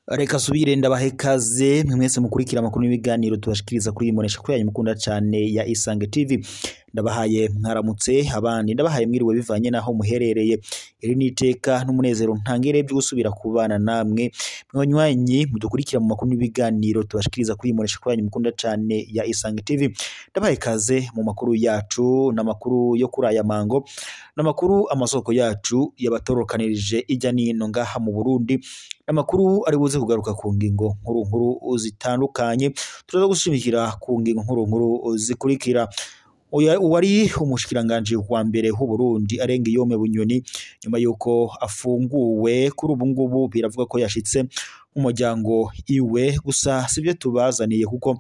Reka subire ndabahe kaze mwese mukurikira amakuru n'ibiganiro tubashikiriza kuri imonesha kuri yanyu mukunda cyane ya Isange TV. Ndabahaye mwaramutse, abandi ndabahaye mwiriwe bivanye naho muherereye. Iri ni iteka n'umunezero ntangere byo gusubira kubana namwe mwanywanyi mudukurikira mu makuru n'ibiganiro tubashikiriza kuri imonesha kuri yanyu mukunda cyane ya Isange TV. Ndabahaye kaze mu makuru yacu n'amakuru yo kuri aya mango n'amakuru amasoko yacu yabatorokanirije ijya nino ngaha mu Burundi, amakuru ari buze kugaruka ku ngingo nkuru nkuru zitandukanye. Turaza gushimikira ku ngingo nkuru nkuru zikurikira. Uwari umushikiranganje wa mbere w'u Burundi arenga Guillaume Bunyoni, nyuma yuko afunguwe kuri ubu ngubu biravuga ko yashitse umuryango iwe, gusa sibyo tubazaniye kuko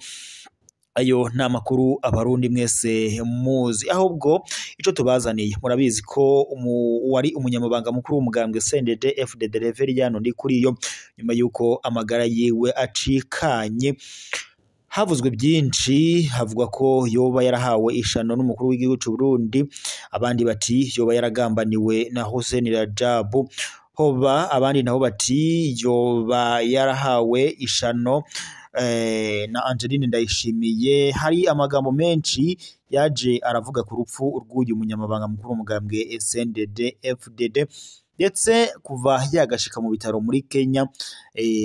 ayo nta makuru abarundi mwese muzi, ahubwo ico tubazaniye murabizi ko wari umunyamabanga mukuru w'umugambwe CNDD FDD Reveriyano Ndikuriyo, nyuma yuko amagara yiwe acikanye havuzwe byinshi, havugwa ko yoba yarahawe ishano n'umukuru w'igihugu c'u Burundi, abandi bati yoba yaragambaniwe na Hussein Rajabu, hoba abandi nabo bati yoba yarahawe ishano na Angeline Ndayishimiye. Hari amagambo menshi yaje aravuga ku rupfu rw'uyu munyamabanga mukuru w'umugambwe CNDD FDD, ndetse kuva yagashika mu bitaro muri Kenya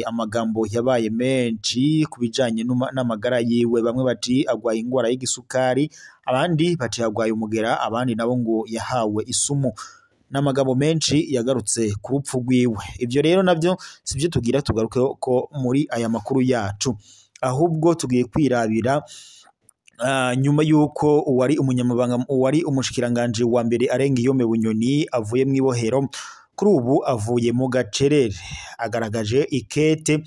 amagambo yabaye menshi ku bijanye n'amagara yiwe. Bamwe bati agwaye ingwara y'igisukari, abandi bati agwaye umugera, abandi nabo ngo yahawe isumu. N'amagambo menshi yagarutse ku rupfu rwiwe. Ivyo rero navyo sivyo tugira tugaruke ko muri aya makuru yacu, ahubwo tugiye kwirabira nyuma yuko uwari umunyamabanga uwari umushikiranganje wa mbere arenga Guillaume Bunyoni avuye mw'ibohero, kuri ubu avuye mu gacerere, agaragaje ikete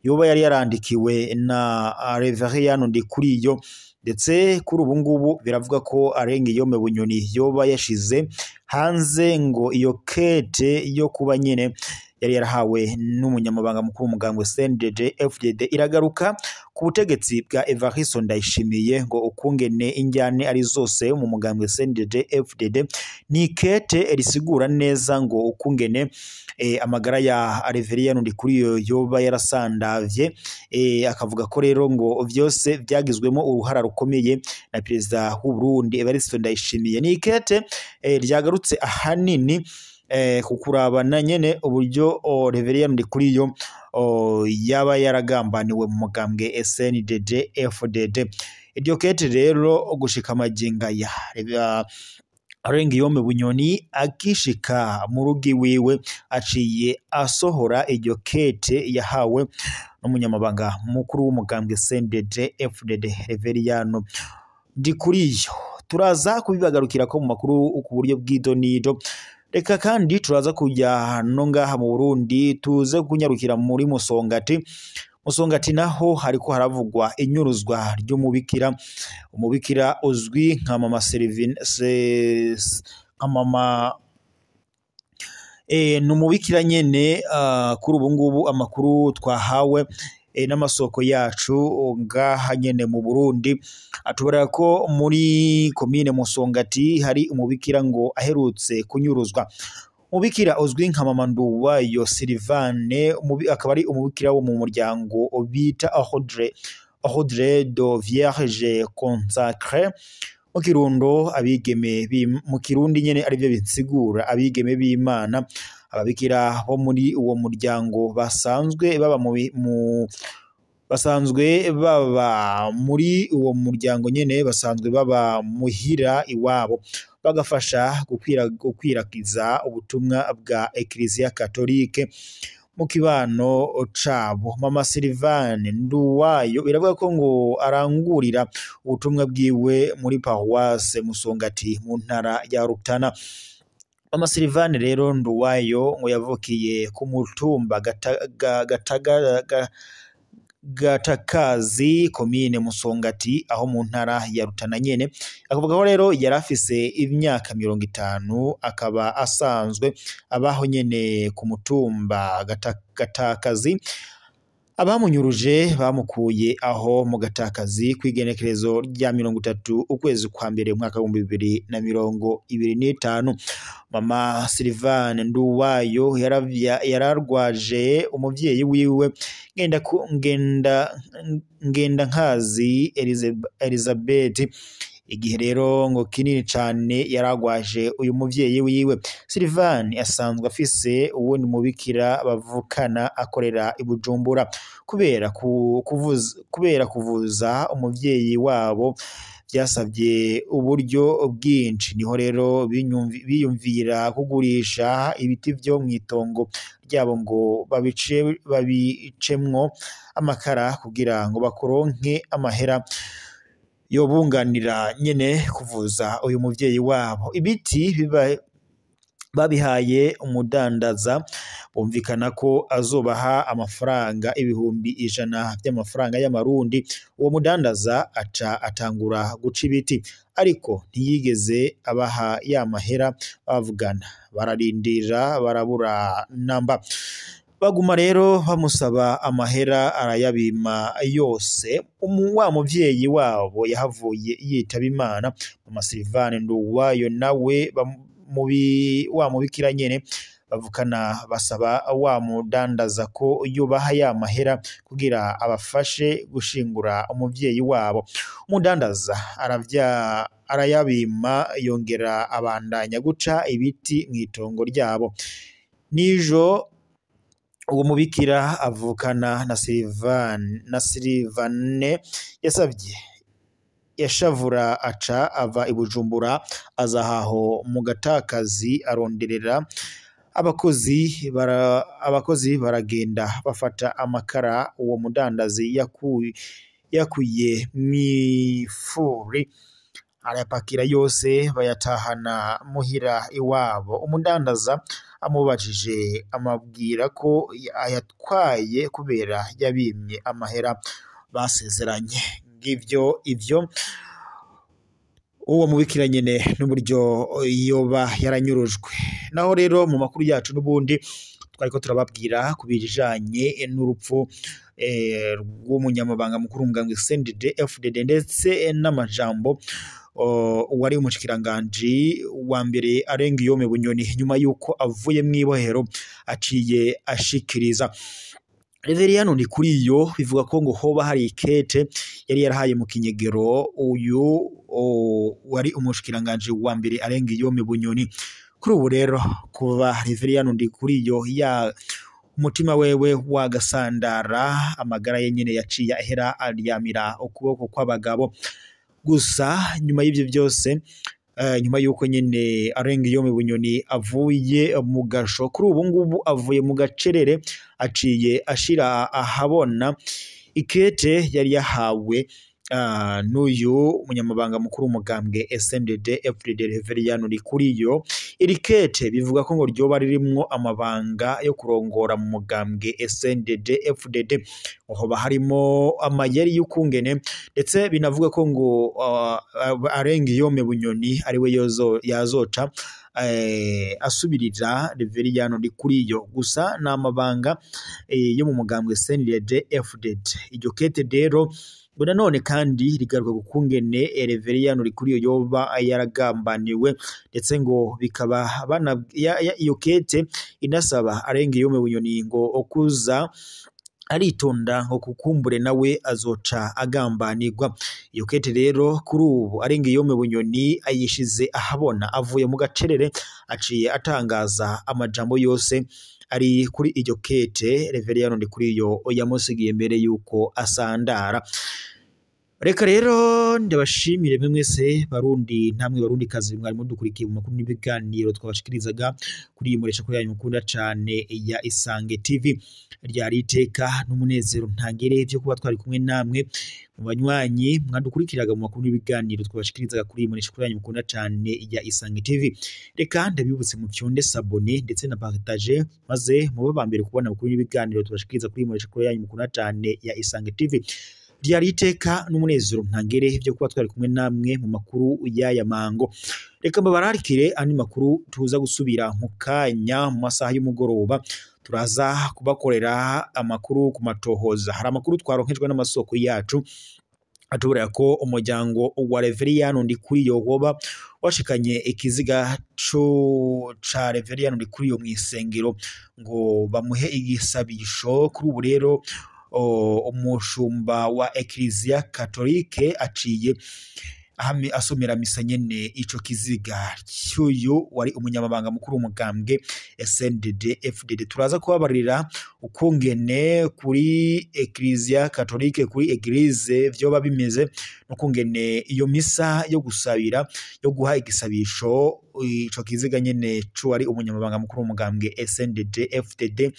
yoba yari yarandikiwe na Reveriyano Ndikuriyo, ndetse kuri ubu ngubu biravuga ko arenga Guillaume Bunyoni yoba yashize hanze ngo iyo kete yo kuba nyene yari yarahawe n'umunyamabanga mukuru w'umugambwe CNDD FDD iragaruka ku butegetsi bwa Evariste Ndayishimiye, ngo ukungene injyane ari zose mu mugambwe CNDD FDD. Ni kete risigura neza ngo ukungene amagara ya Reveriyano Ndikuriyo yoba yarasandavye, akavuga ko rero ngo vyose byagizwemo uruhara rukomeye na perezida w'u Burundi Evariste Ndayishimiye. Ni kete ryagarutse ahanini kukurabana nyene uburyo Reveriyano Ndikuriyo yaba yaragambaniwe mu mugambwe SNDD FDD. Iryo kete rero gushika magingo aya arenga Guillaume Bunyoni akishika mu rugo iwiwe aciye asohora iryo kete yahawe n'umunyamabanga mukuru w'umugambwe CNDD FDD Reveriyano Ndikuriyo. Turaza kubibagarukira ko mu makuru ku buryo bw'idonido. Reka kandi turaza kujya no ngaha mu Burundi, tuze kunyarukira muri Musongati. Musongati naho hariko haravugwa inyuruzwa ry'umubikira, umubikira uzwi nka mama Selvine, nka mama numubikira nyene. Kuri ubu ngubu amakuru twahawe n'amasoko yacu ngaha nyene mu Burundi atubara ko muri komine Musongati hari umubikira ngo aherutse kunyuruzwa. Umubikira uzwi nka mama Nduwayo Sylvane, akaba ari umubikira wo mu muryango bita Ordre de Vierge Consacrée mu Kirundo, abigeme mu Kirundi nyene arivyo bisigura abigeme b'Imana. Ababikira bo muri uwo muryango basanzwe baba mu basanzwe baba muri uwo muryango nyene, basanzwe baba muhira iwabo, bagafasha gukwirakiza ubutumwa bwa Eklezia Katolike mu kibano cabo. Mama Sylvane Nduwayo biravuga ko ngo arangurira ubutumwa bwiwe muri paroisse Musongati mu ntara ya Rutana. Mama Sylvane rero Nduwayo ngo yavukiye ku mutumba Gatakazi komine Musongati aho mu ntara ya Rutana nyene. Akavuga ko rero yarafise imyaka 50, akaba asanzwe abaho nyene ku mutumba Gatakazi. Abamunyuruje bamukuye aho mu Gatakazi kw'igenekerezo rya 30 ukwezi kwa mbere umwaka 2025. Mama Sylvane Nduwayo yararwaje umuvyeyi wiwe ngenda nkazi Elizabeth. Igihe rero ngo kinini cane yaragwaje uyu muvyeyi wiwe. Sylvane asanzwe afise uwundi mubikira bavukana akorera i Bujumbura. Kubera kuvuza umuvyeyi wabo byasabye uburyo bwinshi, niho rero biyumvira kugurisha ibiti vyo mw'itongo ryabo ngo babicemwo amakara kugira ngo bakoronke amahera yobunganira nyene kuvuza uyu muvyeyi wabo. Ibiti babihaye umudandaza bumvikana ko azobaha amafaranga 100,000 by'amafaranga y'amarundi. Uwo mudandaza aca atangura guca ibiti, ariko ntiyigeze abaha ya mahera bavugana. Bararindira barabura namba, baguma rero bamusaba amahera arayabima yose. Wa muvyeyi wabo yahavuye yitaba Imana. Mama Sylvane Nduwayo nawe wa mubikira nyene bavukana basaba wa mudandaza ko yubaha ya mahera kugira abafashe gushingura umuvyeyi wabo. Umudandaza arayabima, yongera abandanya guca ibiti mw'itongo ryabo. Nijo uwo mubikira avukana na Sylvane yasavye yashavura aca ava i Bujumbura azahaho mu Gatakazi aronderera abakozi baragenda bafata amakara uwo mudandazi yakuye mw'ifuri arayapakira yose bayatahana muhira iwabo. Umudandaza amubajije amabwira ko ayatwaye kubera yabimye amahera basezeranye. Ngivyo ivyo uwo mubikira nyene n'uburyo yoba yaranyurujwe. Naho rero mu makuru yacu n'ubundi twariko turababwira kubijanye n'urupfu rw'umunyamabanga mukuru w'umugambwe CNDD FDD ndetse n'amajambo wari umushikiranganji wa mbere arenga Guillaume Bunyoni nyuma yuko avuye mw'ibohero aciye ashikiriza. Reveriyano ni kuri yo bivuga ko ngo hoba hari ikete yari yarahaye mu kinyegero uyu wari umushikiranganji wa mbere arenga Guillaume Bunyoni. Kuri ubu rero kuva Reveriyano ndi kuri yo ya umutima wewe wagasandara, amagara ye nyene yaciye ahera aryamira ukuboko kw'abagabo. Gusa nyuma y'ivyo byose, nyuma yuko nyene arenga Guillaume Bunyoni avuye mu gasho, kuri ubu ngubu avuye mu gacerere aciye ashira ahabona ikete yari yahawe n'uyu munyamabanga mukuru w'umugambwe SNDD FDD Reveriyano Ndikuriyo. Iri kete bivuga ko ngo ryoba ririmwo amabanga yo kurongora mu mugambwe SNDD FDD, hoba harimo amayeri y'ukungene, ndetse binavuga ko ngo arenga Guillaume Bunyoni ariwe yazoca asubirira Reveriyano Ndikuriyo. Gusa ni amabanga yo mu mugambwe SNDD FDD. Iryo kete rero ngo nanone kandi rigaruka kukungene Reveriyano Ndikuriyo yoba yaragambaniwe, ndetse ngo bikaba iyo kete inasaba arenga Guillaume Bunyoni ngo okuza aritonda ngo kukumbure nawe azoca agambanirwa. Iyo kete rero kuri ubu arenga Guillaume Bunyoni ayishize ahabona, avuye mu gacerere aciye atangaza amajambo yose ari kuri iryo kete Reveriyano Ndikuriyo yamusigiye mbere yuko asandara. Reka rero ndabashimire mwe mwese Barundi ntamwe Barundi kazi mwari mudukurikiye mu makuru n'ibiganiro twabashikirizaga kuri iyi muresha kuri yanyu mukunda cane ya Isange TV. Ryari iteka n'umunezero ntangere byo kuba twari kumwe namwe mu banywanyi mwadukurikiraga mu makuru n'ibiganiro twabashikirizaga kuri iyi muresha kuri yanyu mukunda cane ya Isange TV. Reka ndabibutse mu fyonde sabone ndetse na partage, maze mube bambere kubona amakuru n'ibiganiro tubashikiriza kuri iyi muresha kuri yanyu mukunda cane ya Isange TV. Ryari iteka n'umunezero ntangere byo kuba twari kumwe namwe mu makuru y'aya mango. Reka mbabararikire andi makuru tuza gusubira mu kanya mu masaha y'umugoroba Turaza kubakorera amakuru ku matohoza. Hari amakuru twaronkejwe n'amasoko yacu atubwira ko umuryango wa Reveriyano Ndikuriyo woba washikanye ikiziga ca Reveriyano Ndikuriyo mw'isengero ngo bamuhe igisabisho. Kuri ubu rero umushumba wa Eklezia Katolike aciye asomera misa nyene ico kiziga cy'uyu wari umunyamabanga mukuru w'umugambwe SNDD FDD. Turaza kubabarira ukungene kuri Eklezia Katolike, kuri Eglise vyoba bimeze, n'ukungene iyo misa yo gusabira, yo guha igisabisho ico kiziga nyene c'uwari umunyamabanga mukuru w'umugambwe SNDD FDD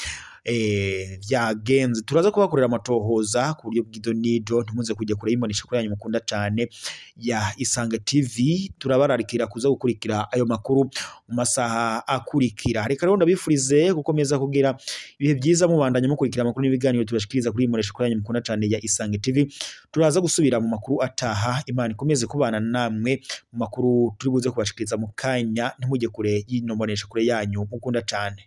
vyagenze. Turaza kubakorera amatohoza ku buryo bw'idonido, ntimuze kujya kure y'imbonesha kuri yanyu mukunda cane ya Isange TV. Turabararikira kuza gukurikira ayo makuru mu masaha akurikira. Reka rero ndabifurize gukomeza kugira ibihe byiza, mubandanya mukurikira amakuru n'ibiganiro tubashikiriza kuri imbonesha kuri yanyu mukunda cane ya Isange TV. Turaza gusubira mu makuru ataha. Imana ikomeze kubana namwe mu makuru turi buze kubashikiriza mu kanya. Ntimujye kure y'ino mbonesha kure yanyu mukunda cane.